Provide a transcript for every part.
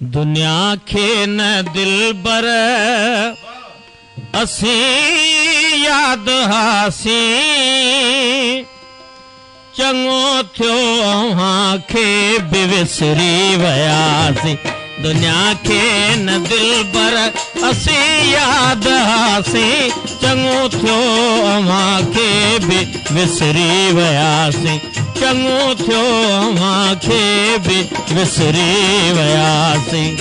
دنيا کي نه دلبر اسين ياد هئاسين، چڱو ٿيو اوهان کي به وسري وياسين. دنيا کي نه دلبر اسين ياد هئاسين، چڱو ٿيو اوهان کي به وسري وياسين. چڱو ٿيو اوهان کي به وسري وياسين.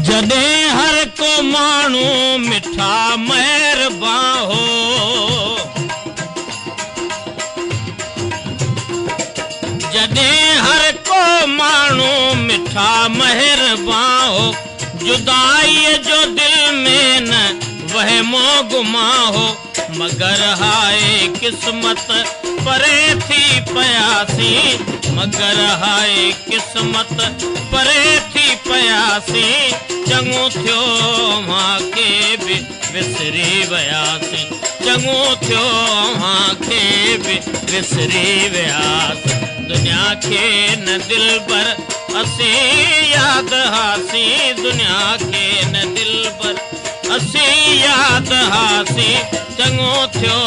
جڏهن هر ڪو ماڻهو مٺا مهربان هو. جڏهن هر ڪو ماڻهو مٺا مهربان هو. جدائيء جو دل ۾ نه وهم و گمان هو. مگر هاء قسمت پري ٿي پياسين. مگر هاء قسمت پري ٿي پياسين. چڱو ٿيو اوهان کي به وسري وياسين. چڱو ٿيو اوهان کي به وسري وياسين. دنيا کي نه دلبر اسين ياد هئاسين. دنيا کي نه دلبر اسين ياد هئاسين. چڱو ٿيو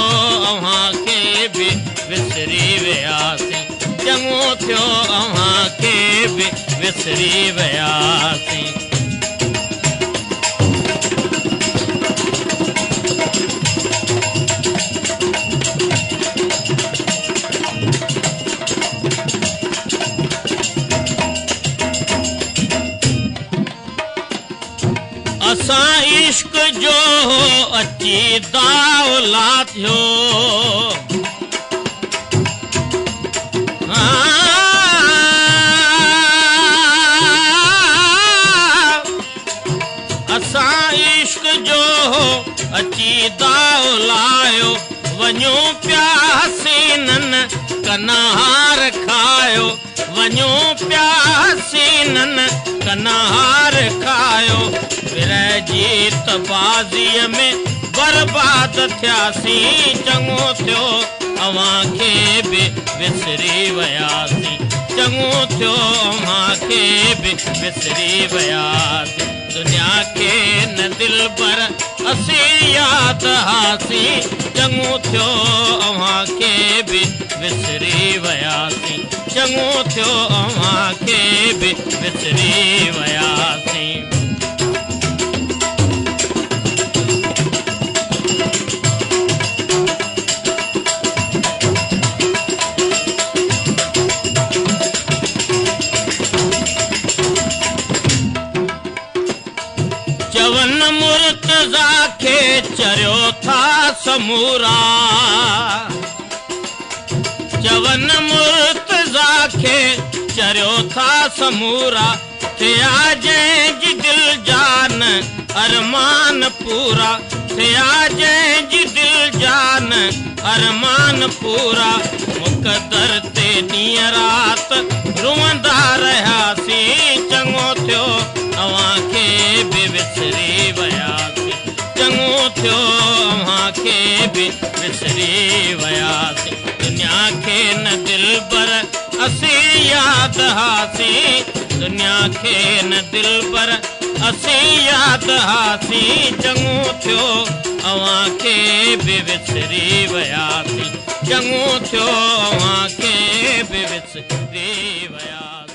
اوهان کي به وسري وياسين. چڱو ٿيو اوهان کي به وسري وياسين. اسان عشق جو هو اچي داء لاٿيو. اسان عشق جو هو اچي داء لايو. وڃون پيا حسينن ڪنهار کايو. وڃون پيا حسينن ڪنهار کايو. ورهه جي ته بازيء ۾ برباد ٿياسين. چڱو ٿيو اوهان کي به وسري وياسين. چڱو ٿيو اوهان کي به وسري وياسين. دنيا کي نه دلبر اسين ياد هئاسين. چڱو ٿيو اوهان کي به وسري وياسين. چڱو ٿيو اوهان کي به وسري وياسين. چون مرتضيٰ کي چريو ٿا سمورا. چون مرتضيٰ کي چريو ٿا سمورا. ٿيا جنهن جي دل جا نه ارمان پورا. ٿيا جنهن جي دل جا نه ارمان پورا. مقدر تي ڏينهن رات روئندا رهياسين. چڱو ٿيو اوهان کي به وسري وياسين. چڱو ٿيو اوهان کي به وسري وياسين. دنيا کي نه دلبر اسين ياد هئاسين. دنيا کي نه دلبر اسين ياد هئاسين. چڱو ٿيو اوهان کي به وسري وياسين. چڱو ٿيو اوهان کي به وسري وياسين.